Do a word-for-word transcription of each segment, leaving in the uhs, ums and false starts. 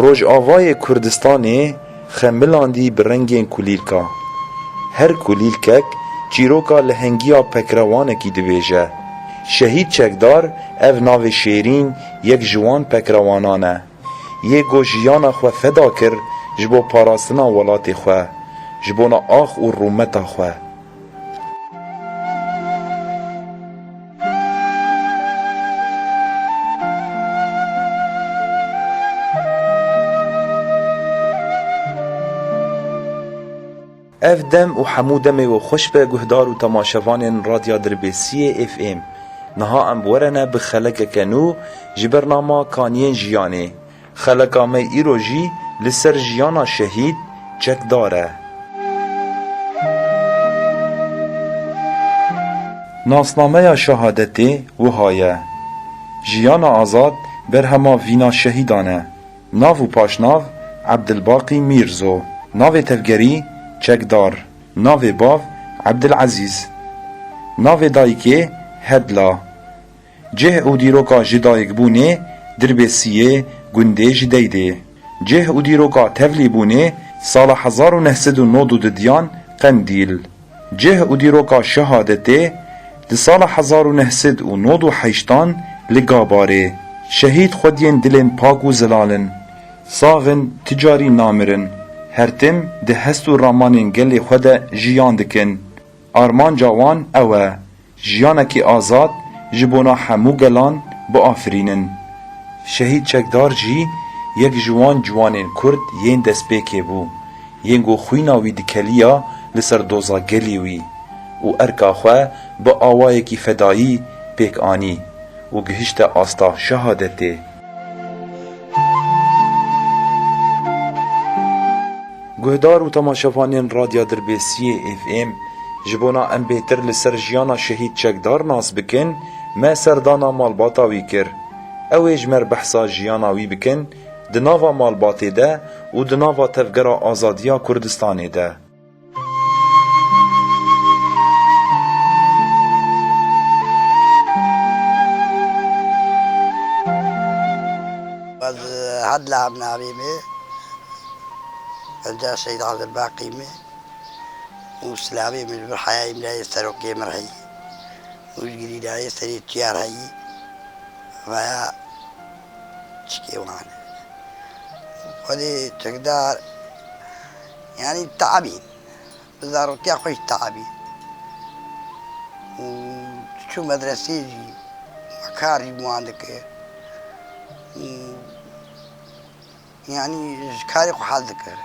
Rojavayê Kurdistanê xemilandî bi rengên kulîlka. Her kulîlkek çîroka lehengiya pekrewanekî dibêje. Şehîd Çekdar ev navê şêrîn yek ji wan pekrewanan e. Yê ku jiyana xwe feda kir ji bo parastina welatê xwe, ji bona ax û rûmeta xwe. Ev dem û hemû demê we xweş be, guhdar û temaşevanên Radya Dirbêsiyê F M. Niha em bi we re ne bi xelekeke nû ji bernama Kaniyên Jiyanê. Xeleka me îro jî li ser jiyana şehîd Çekdar e. Nasnameya şehadetê wiha ye: Jiyana azad berhema vîna şehîdan e. Nav û paşnav: Ebdilbaqî Mîrzo. Navê tevgerî: Çekdar. Navê bav: Ebdilezîz. Navê dayikê: Hedla. Cih û dîroka ji dayikbûnê: Dirbêsiyê, gundê Jideydê. Cih û dîroka tevlîbûnê: sala hezar û neh sed û nod û didiyan, Qendîl. Cih û dîroka şehadetê: di sala hezar û neh sed û nod û heştan li Gabarê. Şehîd xwediyên dilên pak û zelal in. Sax in, ti carî namirin. Her tim di hest û ramanên gelê xwe de jiyan dikin. Armanca wan ew e, jiyanekî azad ji bona hemû gelan biafirînin. Şehîd Çekdar jî yek ji wan ciwanên Kurd yên destpêkê bû, yên ku xwîna wî dikeliya li ser doza gelê wî û erka xwe bi awayekî fedayî pêk anî û gihişte asta şehadetê. Guhdar û temaşevanên Radya Dirbêsiyê F M, ji bona em bêtir li ser jiyana Şehîd Çekdar nas bikin, me serdana malbata wî kir. Ew ê ji me re behsa jiyana wî bikin, di nava malbatê de û di nava Tevgera Azadiya Kurdistanê de. Ez Hedla navê min. Enda Seyîd Abdulbaqî me û silavê min ji vir heyayî min re yê serokê min re heyî û ji girînayê serê tiyar heyî veya çikê wan. Xwedê Çekdar, yanî teabî, bi zarotiya xwe jî teabî û diçû medresê jî, kar jî bi wan dikir û Yanî ji karê xwe hez dikir.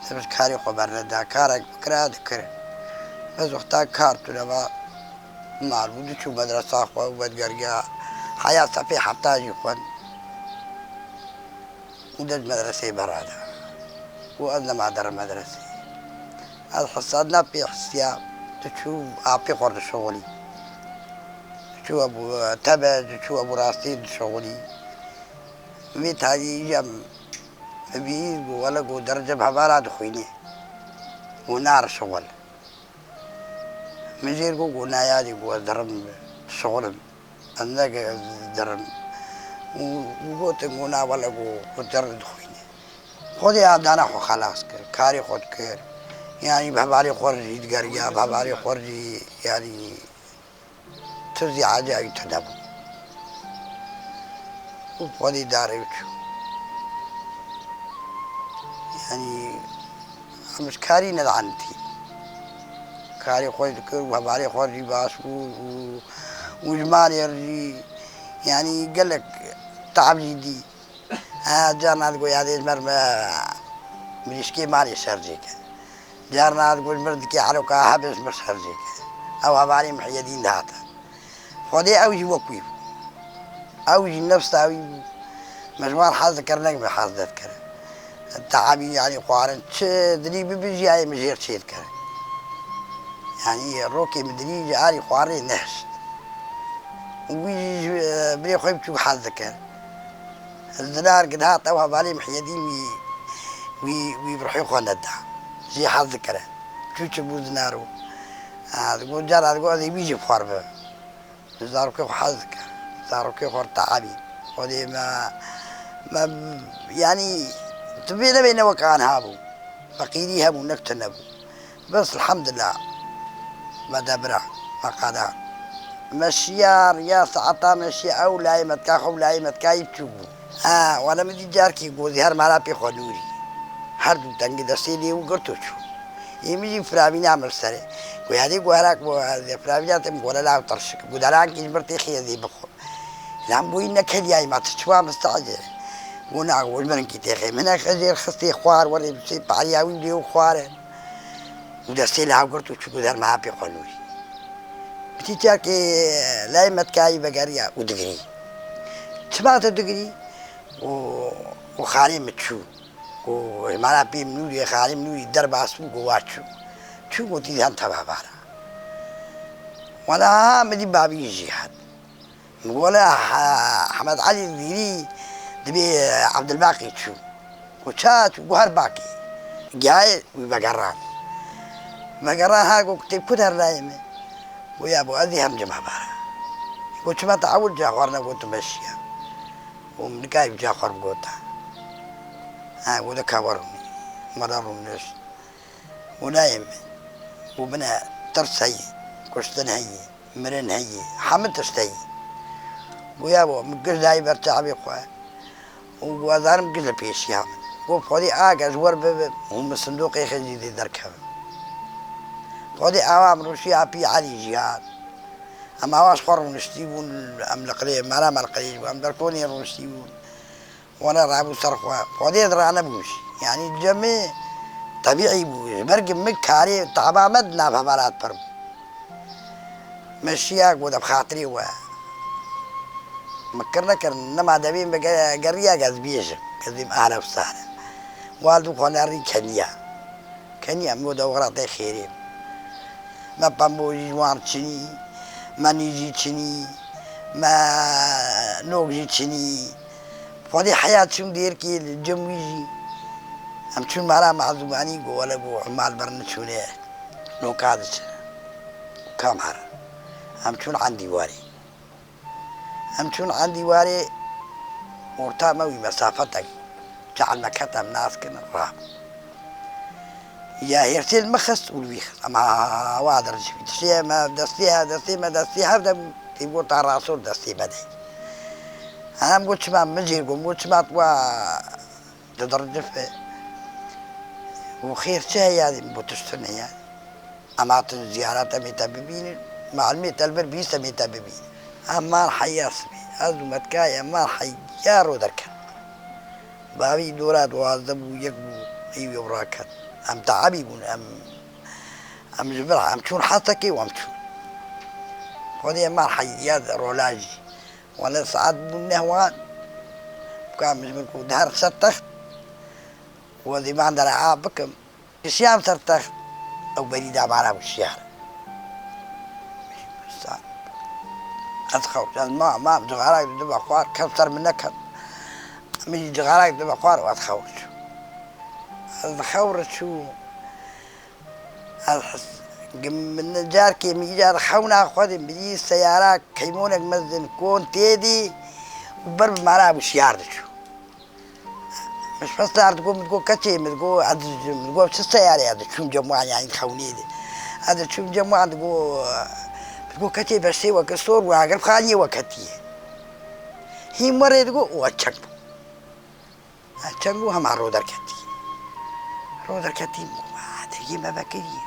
Dest bi karê xwe berneda. Karek bikira dikir. Bes wexta kar tune va mal bû, diçû medresa xwe û vedigergiya heya sefê hefta jî xwend. Û dest medreseyê berada. Û ez nema derim medreseyê. Ez hesad ne pê hisiya, diçû apê xwe dişixulî. Diçû ebû tebe, diçû ebû rastî dişixulî. Vî tarî îja min bîst got, wele got, derece bi hevara dixwînî. Got, nare şixul. Min jêr got, got, na yadî, got, ez dirim şixulim. Ez ne, ez dirim. Û, û gotin, got, na wele, got, got, dirim dixwînî. Xwedê ya dana xwe xelas kir, karê xwe dikir. Yanî bi hevalê xwe re jî digeriya, bi hevalê xwe re jî, yanî, Tizî ecayî tune bû. Û Xwedî darê û çû. Yanî, em ji karî nedanitî. Karê xwe dikir û hevalê xwe jî baş bû û, û ji malê re jî, yanî, gelek teab jî dî. Ha, carna digot, yadê ji me re mirîşkê malê şerjê ke. Carna digot, ji me re dikê heroka hebê ji me şerjê ke. Ew hevalê Mihyedîn dihate. Xwedê ew jî wek wî bû. Ew jî nefsa wî bû. Me ji wan hez dikir, ne min hez dikir. Tehabî, yanî xwarin çi dilî bibijiyayê min jêr çêdikir. Yanî rokê min dilî ji alî xwarinê nehişt. Û wî jî ji, e, birê xwe biçûk hez dikir. Zinar gihat ew hevalê Mihyedîn wî, wî, wî bi ruhê xwe neda. Jê hez dikir. Çû çi bû zinar û, a, digot, cara digot, ez ê wî jî bi xwe re bibim. Zarokê xwe hez dikir. Zarokê xwe re tehabî. Xwedê me, me, yanî, tu bê nebê ne wek anha bû. Feqîrî hebû, nek tune bû. Bes, elhamdulillah, me de bira, me qada. Me şiya, riya saeta me şiya, ew layê me dika xwe, ew layê me dika yî çû bû. Ha, wele min dî carkî gozî her mala pê xwe nûrî. Her du dengê destê lê û girt û çû. Ê min jî firavîna min serê. Ku yadê guherak bû, ez ê firavîna te min gole law tirşik. Gudelankî ji mir têxê ez ê bixwe. Lan bûyî nekeliyayî ma tu çiwa mistecir. Wina wil min kî têxê min e xejêr xistê xwar, werê bi sê pariya wî lê û xwar e. Û destê li hev girt û çû ku derma hepê xwe nûrî. Bitî çerkê layê metkayî vegeriya û digirî. Çima tu digirî? Û, û xalê min çû. Û hêmana pê min nûrî, xalê min nûrî derbas bû, ku wa çû. Çû gotî hem teva vara. Wela ha min dî bavî jî hat. Min got, "Wele He-, Hemed Elî Zîrî dibê Ebdilbaqî çû." Got, "Ça çû?" Got, "Her bakî." Gihayê wî vegeran. Vegeran ha got, "Tê ku der nayê min?" Got, "Ya bo ez ê hem cima bara." Got, "Çima te ewil ca xwarina got tu meşiya?" Got, "Min nikayî bi ca xwar bigota." Ha, got, "De ka werûnî." Mala rûnişt. Got, "Nayê min." Got, "Bine tirs heye, kuştin heye." Mirin heyî, hemî tişt heyî. Goya bo, min giş dayî ber çavê xwe û wazarim giş li pêşiya min. Got, "Xwedê agir ji wer bibe û min sindoqê xwe jî dê derkevim." Xwedê awa min rûşiya pî Elî jî hat. Em awa ji xwe rûniştî bûn, em li qirê, mera me li qirêj bû, em derkonê rûniştî bûn. Wana rabû ser xwe. Xwedê ez ranebûm jî. Yanî cemê tebîî bû. Ji ber ku min karê taba me di nav hevalat pir bû. Me şiya got, "Em xatirê we." Me kir nekir, nema devê me ge-, geriya ez bêjim. Ez bêm ahla û sahla. Wal dû xwe nerî keniya. Keniya min got, "Ew xira tê xêrê." Me pembo jî ji wan çinî, me nî jî çinî, me nok jî çinî. Xwedê heya çûn dêrkê li cem wî jî. Em çûn mala Mezûmanî, got, "Wele," got, "Umal ber niçûnê noka diçin." Kam her. Em çûn endî warê. Em çûn endî warê, orta me wî mesafetek çal me ket, em nas kin, rabû. Ya hêrsê li min xist û li wî xist. Em ha, ha, ha, wa diricî bî. Dişê me, destê he, destê me, destê hev de bû. Tê got, "Ta rasor destê me de." Em got, "Çima?" Min jê got, got, "Çima tu wa didiricife?" Û xêr çi heye? Got, "Tiştin heye." Em hatin ziyaret, em ê te bibînin. Malimê te li vir bihîst, em ê te bibînin. Em mar heya sibê. Ez û me dikayê em mar heya ro derket. Bavî dora duwazdeh bû, yek bû, ê wî raket. Em teabî bûn, em, em ji vir, em çûn hesekê û em çûn. Xwedê em mar heya rolajî. Wele saet bû neh wan. Bika min ji min ku di her ser text. Û ez ê van dere av bikim. Kişiyam ser text, ew berî da mala wişyar. Ez xewt, ez ma, ma, cixarak dide xwar, kes ser min neket. Min jî cixarak dide xwar û ez xewt çûm. Ez li xew re çûm. Ez his, min carkê min îcar xewna xwe de min dî seyara keymonek mezin kon tê dî û ber bi mala wişyar diçû. Min ji pes dar digot, min digot, "Keçê," min digot, "ez diçûm," min digot, "Çi seyarê ez diçûm cem wan, yanî xewnê de. Ez diçûm cem wan," digot, min digot, "Keçê beştê weke sor û agir xaniyê we ketiye." Hîn werê digot, û ez çek bû. Ez çek bû hema ro derketî. Ro derketî, "Wa, deriyê me vekirî.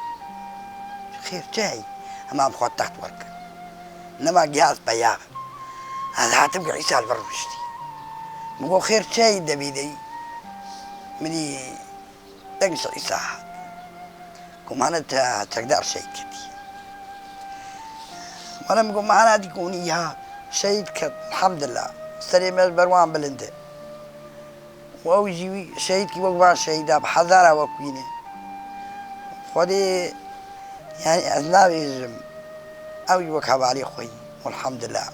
Xêr çi heyî?" Hema em xwe text werkir. Nema giya ez peya bim. Ez hatim ku Îsa li vir rûniştî. Min got, "Xêr çi heyî devî deyî?" Min î deng ji Îsa hat. Ku mane te çekdar şehîd ketî. Bana min got, "Mana dî konî ya şehîd ket, elhamdulillah. Serê me ji ber wan bilind e." Û ew jî wî şehîdkî wek van şehîda bi hezara wek wî ne. Xwedê, yani ez nabêjim, ew jî wek hevalê xwe yî. Elhamdulillah.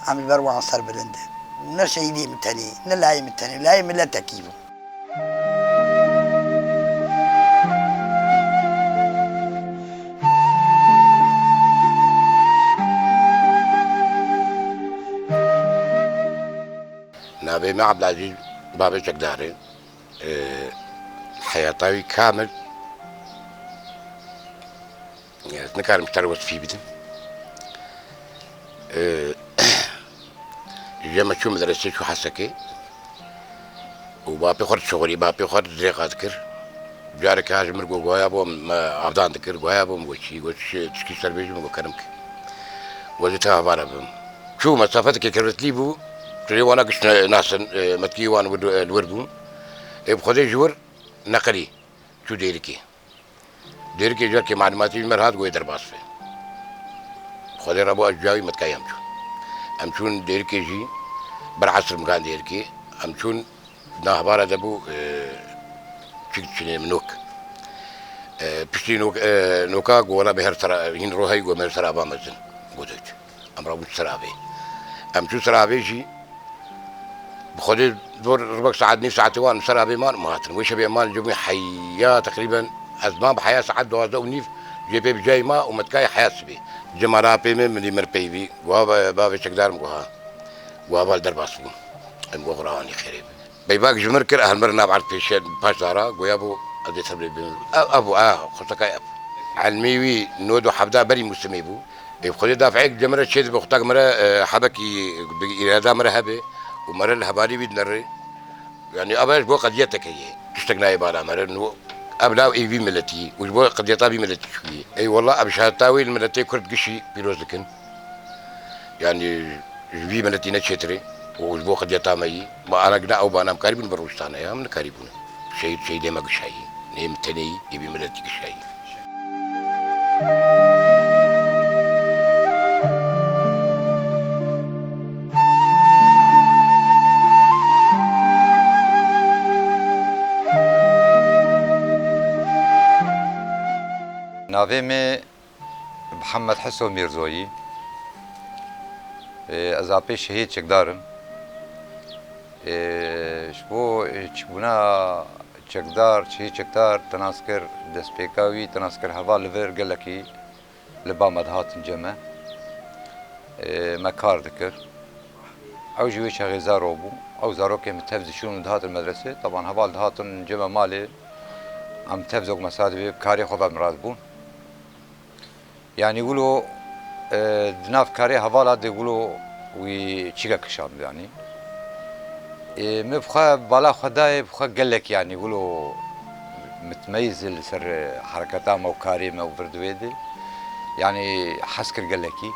Em ji ber wan serbilind in. Û ne şehîdê min tenê, ne layê min tenê, layê miletekî bû. Navê me Abdulazîz Babê Çekdar e. Ee, heyata wî kamil, ez nikarim ji te re wesfî bidim. Ee, ji me çû medresê, çû Hesekê û bapê xwe dişuxulî, bapê xwe dirêqa dikir. Careke ha ji min got, goya bo me avdan dikir, goya bo min got çi, got çi, tişkî ser bêjî, min got kerim ke. Wezî te havara bim. Çû mesafeteke kirvetlî bû, tu rê wana giş ne-, nasin, e, metkî wan wir, e, li wir bû. Ê bi Xwedê ji wir neqilî, çû Dêrikê. Dêrikê carkê malûmatî ji me re hat, goyê derbas be. Xwedê re bo ez cawî metkayê em çûn. Em çûn Dêrikê jî, ber esr migan Dêrikê. Em çûn, nahbara de bû, e, çik çinê min nok. E, piştî nok, e, noka got, "Wela bê her sera, hîn rohey got, me her sera ava mezin." Got, "Ewt." Em rabûn ser avê. Em çûn ser avê jî, bi Xwedê zor ribek saet, nîv saetê wan ser avê man, me hatin. Wê şevê em man cem wî heya teqrîben, ez man bi heya saet duwazdeh û nîv jê pê bi cayê ma û metkayê heya sibê. Cem ra pê min, min dî mir peyvî. Guha ba-, bavê çekdar min guha. Guha bal derbas bû. Em guha xwe rahanî xêrê bi. Beybak ji mir kir, ehl mir nav erd pêşe paş dara, goya bû ez ê tebrê bim. Ev, ev bû, ev, xurtekay ev. Elmî wî nod û hevda berî mûsimê bû. Ê bi Xwedê dafeyek li cem re çê dibe, xurtek mi re, e, hebekî bi îrada mi re hebe û mi re li hevalî wî dinerê. Yani ev ji bo qediyeteke ye. Tiştek nayê bala mi re. Nû ev law ê vî miletî û ji bo qediyeta vî miletî çûye. Ey wallah, ev şehadeta wê li miletê Kurd gişî pîroz dikin. Yani ji vî miletî ne çêtir e û ji bo qediyeta me yî. Ma ana gina ew bana em karîbûn bi rojtane ya, em nikarîbûn. Şehîd, şehîdê me gişayî. Nê min tenê yî, ê vî miletî gişayî. Navê me Mihemed Hiso Mîrzoyî. Ê, ez apê şehîd çekdar im. Ê, ji bo, ê, çîbûna çekdar, şehîd çekdar, te nas kir destpêka wî, te nas kir heval li vir gelekî li ba me dihatin cem me. Ê, me kar dikir. Ew jî wê çaxê zaro bû. Ew zarokê min tev diçûn û dihatin medresê. Teban heval dihatin cem me malê. Em tev zok me sa dibê karê xwe ve min radibûn. Yani wilo, e, di nav karê hevala de wilo wî çîka kişand yani. E, min bi xwe bala xwe dayê bi xwe gelek yani wilo mitmeyîz li ser hereketa me û karê me û vir di wê de. Yani hez kir gelekî.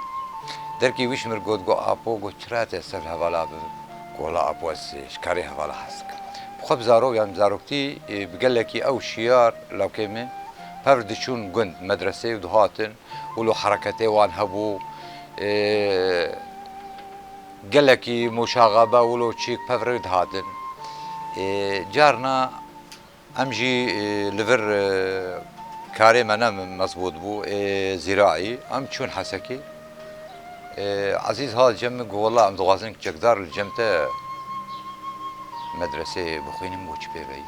Derkî wî ji mir got, got, "Apo," got, "çira te ser hevala bi?" Got, "Wela apo ez ji karê hevala hez dikim." Bi xwe bi zarok, yani bi zaroktî, e, bi gelekî ew şiyar lawkê min pev diçûn gund, medresê û dihatin. Wilo hereketê wan hebû, ê, gelekî mûşaxabe wilo çîk pev re dihatin. Ê, carna em jî, ê, li vir, ê, karê me ne mezbût bû, ê, zîraî, em çûn Hesekê. Ê, Ezîz hat cem min, got, "Wela em dixwazin çekdar li cem te medresê bixwînin, bo çi pê veyî?"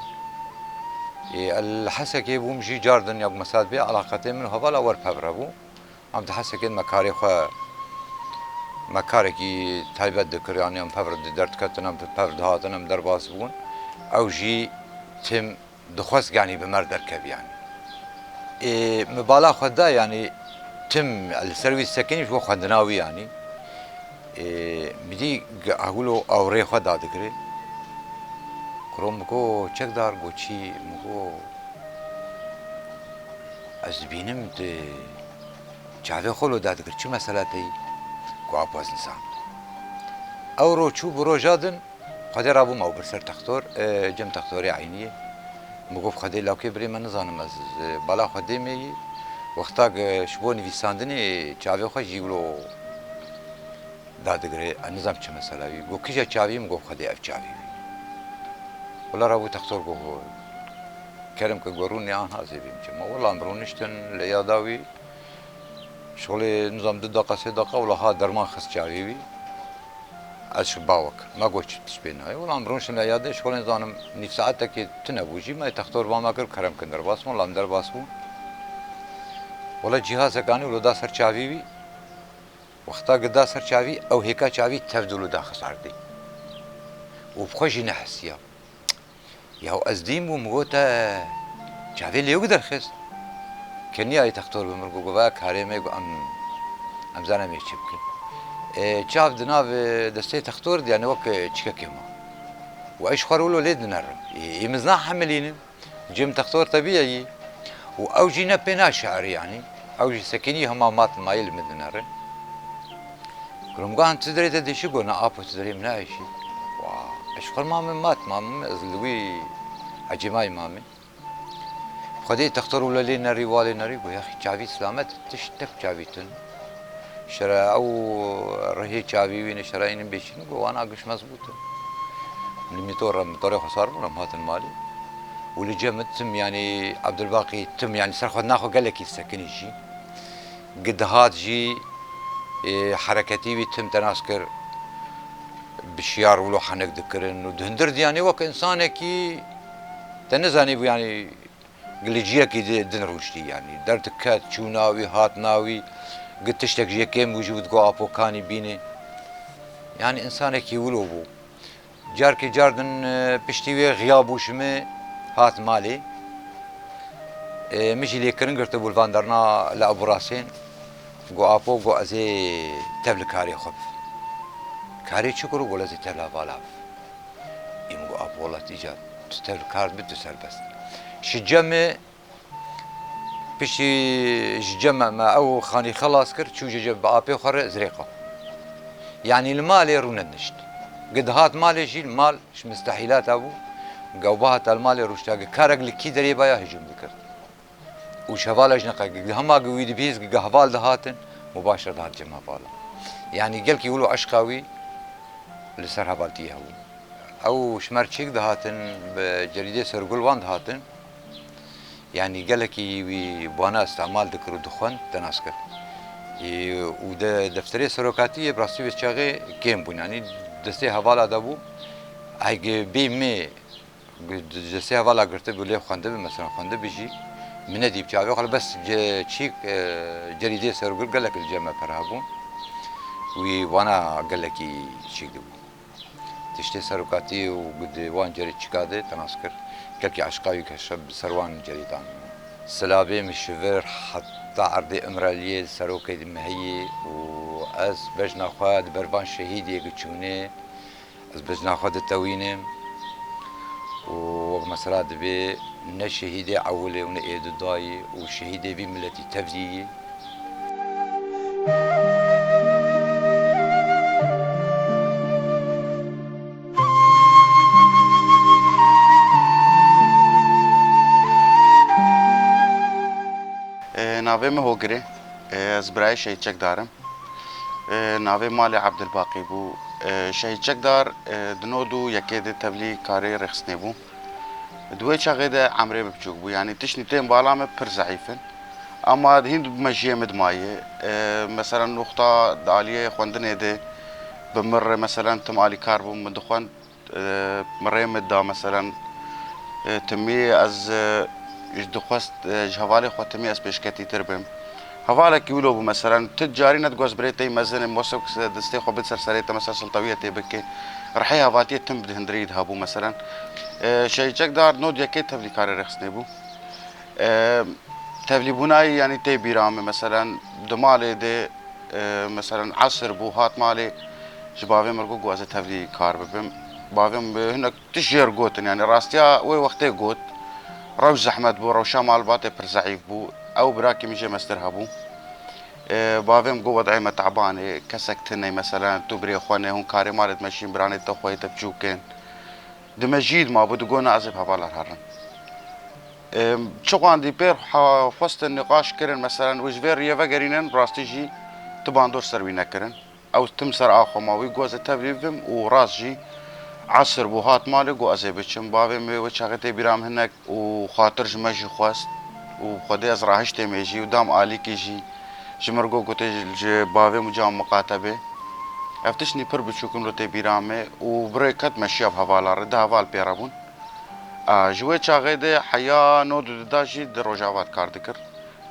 Ê, li Hesekê bûm jî car din ya ku mesad bê, alaqetê min û hevala wer pev re bû. Em di Hesekê me karê xwe, me karekî taybet dikir, yanî em pev re derdiketin, em pev dihatin, em derbas bûn. Ew jî tim dixwest, yanî bi me re derkevî, yanî. Ê, min bala xwe da, yanî tim li ser wî sekinî ji bo xwendina wî, yanî. Ê, min dî ewilo awirê xwe dadikirê. Kuro min got, "Çekdar," got, "çî?" Min got, "Ez dibînim tu çavê xwe lo dadikir, çi mesele te yî?" Got, "Apo ez nizanim." Ew roj çû bi roja din, Xwedê rabûm ew bir ser textor, e, cem textorê eyniyê. Min got, "Xwedê lawkê birê me nizanim ez, e, bala Xwedê me yî. Wexta ku ji bo nivîsandinê çavê xwe jî wilo dadigire, ez nizam çi mesela wî. Got, "Kîja çavî?" Min got, "Xwedê ev çavî wî." Wela rabû textor got, "Kerem ke got rûnê an hazê bîm çima." Wela em rûniştin li yada wî. Şixulê nizam du deqa, sê deqa, wela ha derman xist çavê wî. Ez ji bawek, me got çi tişt pê nayê. Wela em rûniştin li yadê, şixulê nizanim nîv saetekê tune bû jî, me textor ba me kir, kerem kin derbas bûn, wela em derbas bûn. Wela cîhazek anî wilo da ser çavî wî. Wexta ku da ser çavî, ew hêka çavî tev dû wilo daxist erdê. Û bi xwe jî nehisiya. Ya ez dîm bûm, got, "Te çavê lê wek derxist?" Keniya yê textor bi min got, got, "Va karê me," got, "em, em zanim ê çi bikin." E, çav di nav, e, destê textor de, yani wek, e, çikekê ma. Û ez ji xwe re wilo lê dinerim. Ê, ê min zina hemilînim. Cem textor tebiye yî. Û ew jî ne pê naşe'rî, yanî. Ew jî sekinî hema mat mayî li min dinerin. Kurumgan tu dirê te dişî got, "Na apo tu dirê min nayişî." Wa, ez ji xwe ma min mat ma min, ez li wî ecêmayî ma min. Xwedê textor wile lê nerî, walê nerî, got, "Yaxî çavî silamet, tiştek çavî tun." Şere ew rihê çavî wî ne şere înin bêşîn, got, "Wana giş mezbût in." Li mîtor re, mîtorê xwe sar bûn, em hatin malê. Û li cem tim, yanî Abdulbaqî tim, yanî ser xwe naxwe gelekî sekinî jî. Gi dihat jî, ê, hereketî wî tim te nas kir, bi şiyar wilo henek dikirin û di hundir diyanê wek insanekî te nizanî bû, yanî Gi li ciyekî di-, din rûştî, yanî derdiket, çûna wî, hatina wî, gi tiştek jê kêm bû jî, û digot, "Apo kanî bînê." Yanî însanekî wilo bû. Carkê car din, e, piştî wê xiya bû ji min hat malê. E, min jî lêkirin girtibû li van derna li Eburasên. Got, "Apo," got, "ez ê tev li karê xwe bim." "Karê çi?" Got, "Got ez ê tev li hevala bim." Ê min got, "Apo, wela tu îcar, tu tev li kar dibî, tu serbest." Ji cem e, piştî ji cem e me ew xanî xelas kir, çû ji cem bi apê xwe re Zirêqa. Yanî li malê rûnedinişt. Gi dihat malê jî, li mal ji mistehîlata bû. Ge ew bihata li malê rûşta, ge karek li kî derê baya hicûm dikir. Û ji hevala jî neqe, hema ku wî dibihîst, ku heval dihatin, mubaşer dihat cem hevala. Yanî gelkî wilo eşqa wî li ser hevaltiyê hebû. Ew ji me re çîk dihatin, bi cerîdê Sergul wan dihatin. Yanî gelekî wî wana îstemal dikir û dixwend, te nas kir. Ê, û de-, defterê serokatiyê bi rastî wê çaxê kêm bûn. Yanî destê hevala de bû. Heyge bê me Bi destê hevala girtibû lê xwendibi, mesela xwendibi jî, min nedî bi çavê xwe, bes ce-, çîk, e, cerîdê Sergul gelek li cem me pera bûn. Wî wana gelekî çîk dibû. Tiştê serokatî û di wan cerê çîka de te nas kir, gelkî eşqa wî keşe bi ser wan cerîdan. Silavê min ji vir heta erdê Îmraliyê serokê di me heye û ez bejna xwe di ber van şehîdê giçûnê Ez bejna xwe ditewînim û wek mesela dibê ne şehîdê ewilê û ne ê dudayî û şehîdê vî miletî tevdî yî. Ê, navê min Hogir e. Ê, ez birayê Şehîd Çekdar im. Ê, navê malê Ebdilbaqî bû. Ê, Şehîd Çekdar, ê, di nod û yekê de tevlî karê rêxistinê bû. Di wê çaxê de emrê min biçûk bû, yanî tiştî tên bala min pir zeîf in. Ama hîn bi mejiyê min dimaye. Ê, meselen, wexta di aliyê xwendinê de bi min re, meselen, tim alîkar bû, min dixwend. E, min rê min da, meselen, e, timî ez, e, ji dixwest, e, ji hevalê xwe timî ez pêşketîtir bim. Hevalekî wilo bû, meselen, tu carî nedigot ez birê te yî mezin im, wesek destê xwe bid ser serê te, mesela, siltewiyetê bike. Rihê hevaltiyê tim bi hundirî de hebû, meselen. E, Şehîd Çekdar nod yekê tevlîkarê rêxistinê bû. E, tevlîbûnayî, yanî, tê bîra min, meselen, di malê de, e, meselen, esir bû, hat malê, ji bavê min re got, got, ez ê tevlî kar bibim. Bavê min bi hinek tişt jê re gotin, yanî, rastiya wê wextê got. Rewş zehmet bû, rewşa malbatê pir zeîf bû. Ew birakî min jê mestir hebû. E, bavê min got, wed'ê me teban e, kesek tune, meselen, tu birê xwe ne, hûn karê malê dimeşîn, biranê te xweyê te biçûk in. Di mejî de mabû, digot, na, ez ê bi hevala re herim. Em, çiqandî pêr ha-, xwestin nîqaş kirin, meselen, wê ji vê riyê vegerînin, bi rastî jî tu bandor ser wî nekirin. Ew tim ser axa ma, wî got ez ê tevlî bibim û rast jî esr bû, hat malê, got ez ê biçim. Bavê min wê çaxê tê bîra min hinek û xatir ji me jî xwest û Xwedê ez rahiştê mêjî û dam alîkî jî ji min re got, gotê ji bavê min cam miqate bê. Ev tiştî pir biçûk in lo tê bîra me û bi rê ket meşiya bi hevala re, du heval pê re bûn. A, ji wê çaxê de heya nod û du da jî di Rojava dikar dikir.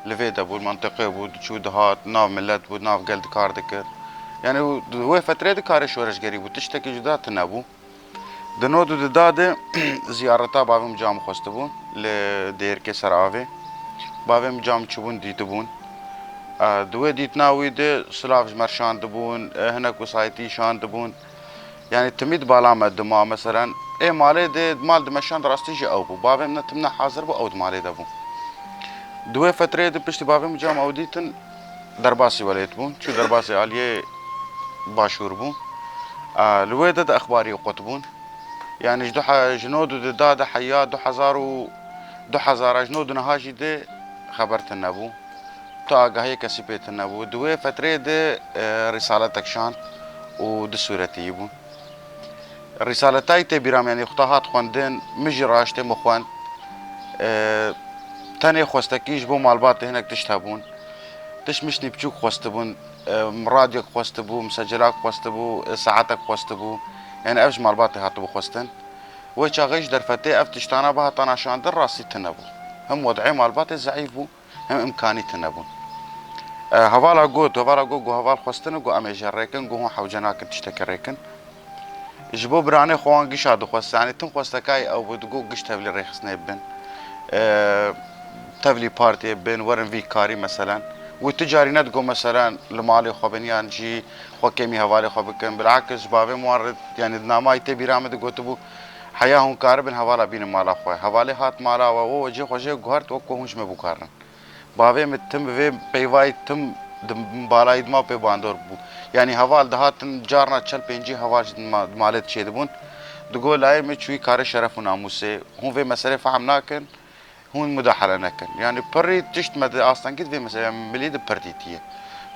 Li vê de bû, li menteqê bû, diçû dihat, nav milet bû, nav gel dikar dikir. Yani û di wê fetrê de karê şoreşgerî bû, tiştekî cuda tune bû. Di nod û du da de ziyareta bavê min cam xwestibûn li Dêrkê ser avê. Bavê min cam çibûn dîtibûn. E, di wê dîtina wî de silav ji me re şandibûn, e, hinek wesayetî şandibûn. Yani timî di bala me dima, meselen, ê malê de mal dimeşand rastî jî ew bû. Bavê min tim ne hazir bû, ew di malê de bû. Di wê fetreyê de piştî bavê min cam ew dîtin, derbasî welêt bûn. Çû derbasê aliyê başûr bû. E, li wê de di exbarî qut bûn. Yani ji du he-, ji nod û du da de heya du hezar û du hezar ji nod û niha jî de xeber tune bû. Tu agahiyê kesî pê tune bû. Di wê fetreyê de, e, rîsaletek şand û du sûretî bûn. Rîsaletayî tê bîra min, yanî xwe hat xwendin, min jî raştê min xwend. E, tenê xwestekî ji bo malbatê hinek tişt hebûn. Tişt miştî biçûk xwestibûn, e, radyok xwestibû, misecelak xwestibû, e, saetek xwestibû. Yani ev ji malbatê hatibû xwestin. Wê çaxê ji derfetê ev tiştana bihatana şandin rastî tune bû. Him wed'ê malbatê zeîf bû, him imkanî tune bûn. E, hevala got, hevala got, got heval xwestin û got em ê jê rêkin, got hûn hewce nakin tiştekî rêkin. Ji bo biranê xwe wan gişa dixwest, yani tim xwestekayê ew bû, digot giş tevlî rêxistinê bibin. E, tevlî partiyê bibin, werin vî karî meselen. Wî tu carî nedigot meselen li malê xwe bin yan jî xwe kêmî hevalê xwe bikin. Bilakis ji bavê min wan re, yani di nameyê tê bîra min digotibû, heya hûn karibin hevala bînin mala xwe. Hevalê hat mala we, we cê xwe jê guhert wek ku hûn ji me bûkarin. Bavê min tim bi vê peyvayî tim di balayî dima pê bandor bû. Yanî heval dihatin carna çel pêncî heval ji dima-, malê çêdibûn. Digot layê min çûyî karê şeref û namûsê. Hûn vê meselê fehm nakin. Hûn mudahale nekin. Yanî pirî tişt me di astengî di vê meselê milî di pir dîtiye.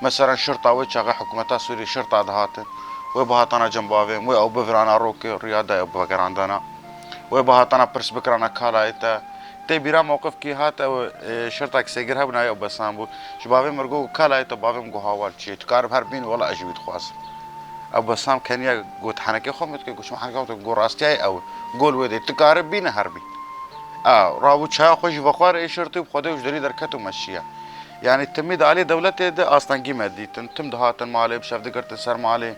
Mesela şirta wê çaxê hikûmeta Sûrî şirta dihatin. Wê bihatana cem bavê min, wê ew bivirana rokê, riya dayê ew bivegerandana. Wê bihatana pirs bikirana kalayê te. Tê bîra mewqif kî hat ew, e, şirtak sêgir hebû nayê ew besan bû. Ji bavê min re got kalayê te, bavê min got hawal çi ye? Tu karib her bîn wela ez ji wî dixwazim. Ew besan keniya got henekê xwe min dike, got çima henekê xwe dike? Got rastiyayê ew. Gol wê dê tu karib bîne her bîn. Ew rabû çaya xwe jî vexwar ê şirtî bi Xwedê û ji derî derket û meşiya. Yani timî di alî dewletê de astengî me dîtin. Tim dihatin malê, bi şev digirtin ser malê.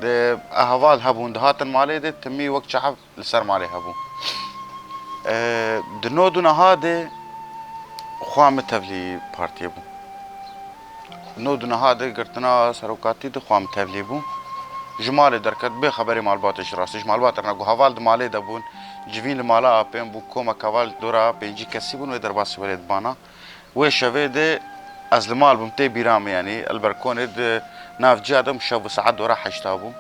De heval hebûn dihatin malê de timî wek çav li ser malê hebû. E, di nod û niha de xwa min tevlî partiyê bû. Nod û niha de girtina serokatî de xwa min tevlî bû. Ji malê derket bê xeberê malbatê jî rastî. Ji malbatê re negot heval di malê de bûn. Civîn li mala apên bû. Komek heval dora pêncî kesî bûn wê derbasî welêt bana. Wê şevê de ez li mal bûm, tê bîra min, yanî li berkonê di nav ciya de bûm, şev û saet dora heşta bû.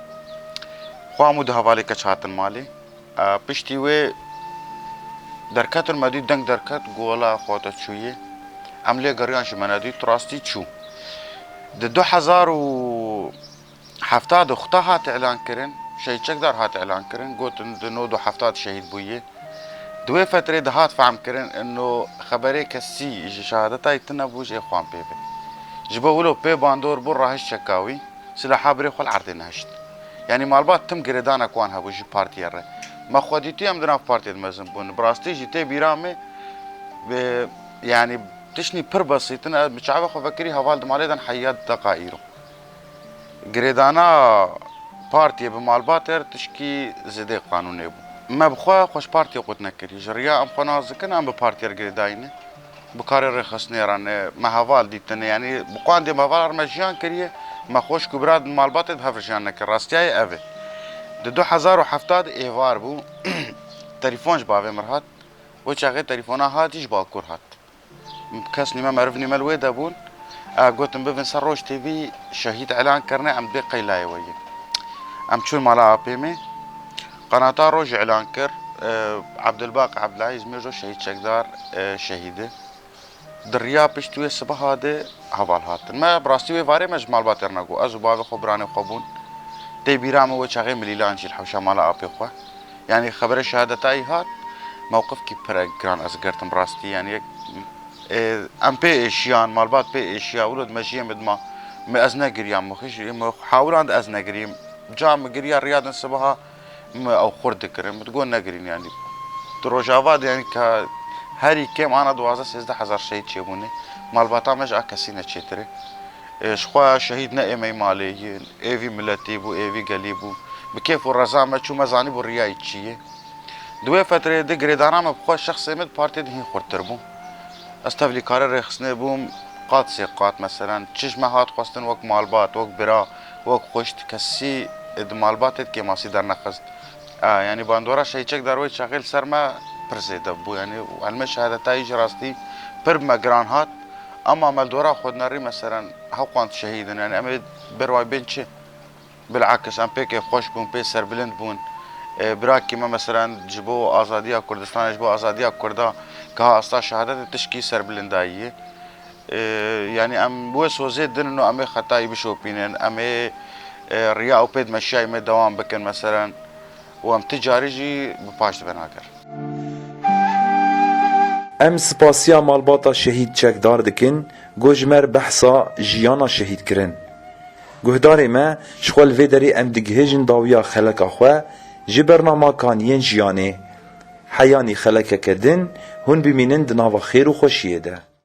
Xwe hemû du hevalê keç hatin malê. E, piştî wê derketin me dî deng derket, got wela xwe te çûyê. Em lê geriyan ji me nedî, tu rastî çû. Di du hezar û hefta de xuta hat îlan kirin, Şehîd Çekdar hat îlan kirin, gotin di nod û hefta de şehîd bûye. Di wê fetrê de hat fehm kirin, ino xeberê kesî ji şehadetayê tune bû, ji ê xwan pê be. Ji bo wilo pê bandor bû, rahişt çeka wî, silaha birê xwe li erdê nehişt. Yanî malbat tim girêdanek wan hebû ji partiyê re. Me xwedîtî em di nav partiyê de mezin bûn. Bi rastî jî tê bîra me, e, yanî tiştî pir besît in, ez bi çavê xwe vekirî heval di malê de heya deqa îro. Girêdana partiyê bi malbatê re tişkî zêdê qanûnê bû. Me bi xwe xwe ji partiyê qut nekirî. Ji riya em xwe nas dikin, em bi partiyê re girêdayî ne. Bi karê rêxistinê re ne. Me heval dîtine. Yanî bi qandê me heval re me jiyan kiriye. Me xweşk û bira di malbatê de bi hev re jiyan nekir. Rastiyayê ev e. Di du hezar û hefta de êvar bû. Telefon ji bavê min re hat. Wê çaxê telefona hatî ji Bakur hat. Kes nîme meriv nîme li wê de bûn. E, gotin bivin ser Roj T V şehîd îlan kirine, em dê qeylayê we yîn. Em çûn mala apê me. Qenata Roj îlan kir. Ee, Abdülbak Abdülaziz Mirzo şehîd çekdar, e, şehîdi. Di riya pişt wê sibaha de heval hatin. Me bi rastî wê varê me ji malbatê re negot. Ez û bavê xwe, biranê xwe bûn. Tê bîra min wê çaxê milîlan jî li hewşa mala apê xwe. Yanî xebere şehadetayî hat, mewqifkî pire giran ez girtim bi rastî. Yanî yek, e, em pê êşiyan, malbat pê êşiya, wilo di mejiyê min de ma, me ez negiriyam, min xişî, min hawirand ez negiriyim. Ca min giriya riya din sibaha, min ew xurt dikirin, min digot negirin yanî. Di Rojava de yanî ka herî kêm ana duwazdeh sêzdeh hezar şehîd çêbûne. Malbata me ji a kesî ne çêtir e. E, ji xwe şehîd ne ê me yê malê yin, ê vî miletî bû, ê vî gelî bû. Bi kêf û reza me çû, me zanîbû riyayî çi ye. Di wê fetreyê de girêdana me bi xwe şexsê min di partiyê de hîn xurttir bû. Ez tevlîkarê rêxistinê bûm, qat sê qat meselen. Çi ji me hat xwestin wek malbat, wek bira, wek xwişt, kesî di malbatê de kêmasî dernexist. E, yanî bandora şehîd çekdar wê çaxê li ser me pir zêde bû. Yanî helmê şehadetayî ji rastî pir bi me giran hat. Ema me li dora xwe dinerî meselen hewqand şehîd in. Yanî em ê berway bên çi? Bilakis em pêkê xweş bûn, pê serbilind bûn. E, birakî me meselen ji bo azadiya Kurdistanê, ji bo azadiya Kurda ka asta şehadetê tişkî serbilindayî ye. E, yanî em wê sozê dinin û em ê xetayî bişopînin, em ê, e, riya ew pêdmeşiyayî me dewam bikin meselen û em ti carî jî bi paş dibin agir. Em spasiya malbata şehîd çekdar dikin, ku ji me re behsa jiyana şehîd kirin. Guhdarê me, ji xwe li vê derê em digihêjin dawiya xeleka xwe ji bernamakan yên jiyanê. Heyanî xelekeke din hûn bimînin di nava xêr û xweşiyê de.